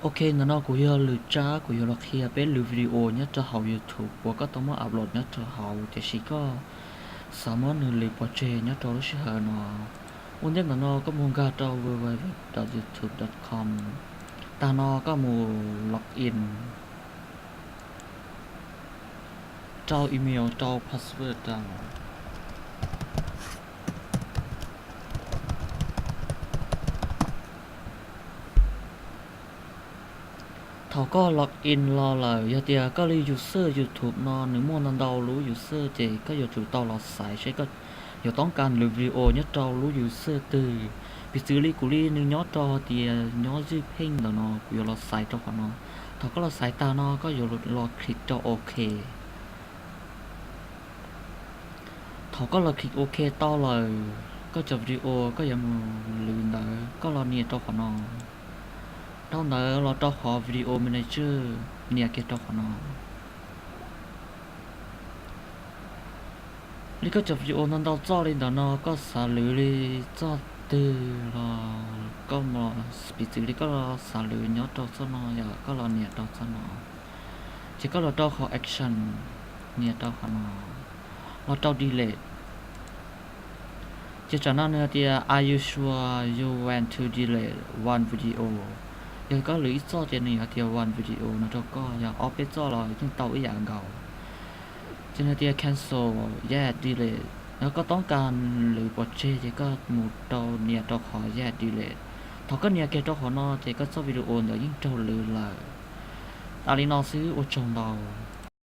Ok, ntawm no kuv yog Lwm Tsab, kuv yuav los qhia peb lwv video nyob rau hauv YouTube uas koj tau muab upload nyob rau hauv tiam sis koj xav muab nws lwv pov tseg nyob rau lub sij hawm no. Ua ntej ntawm no koj mus nkag rau www dot youtube dot com. Tag no koj mus log in, rau email, rau password rau. Thaum koj log in los lawm, yog tias koj li user YouTube no nws muaj ntau ntau lub user ces koj yuav tsum tau los xaiv seb koj yuav toob kas lwv video nyob rau lub user twg. Piv txwv li kuv li nws nyob rau tias nyob zij pheej ntawm no, kuv yuav los xaiv rau qhov no. Thaum koj los xaiv tag no koj yuav los click rau ok. Thaum koj los click ok tau lawm, koj cov video koj yuav mus lwv ntawd koj los nias rau qhov no. Dhau ntawd los rau qhov video manager, nias kiag rau qhov no. Li koj cov video ntau ntau txoj li ntawm no koj xav lwv li txoj twg los koj, piv txwv li koj xav lwv nyob rau txoj no yom, koj los nias rau txoj no. Ces koj los rau qhov action, nias rau qhov no, los rau delete. Ces tsam no nws hais tias are you sure you want to delete one video? Yog koj lwv ib txoj ces nws yuav hais tias one video no rau koj, yog ob peb txoj los yeej tau ib yam nkaus. Ces nws hais tias cancel, yes, delete. Yog koj toob kas lwv pov tseg ces koj mus rau nias rau qhov yes, delete. Thaum koj nias kiag rau qhov no ces koj txoj video ntawd yeej raug lwv lawm. Tas li no xwb, ua tsaug ntau.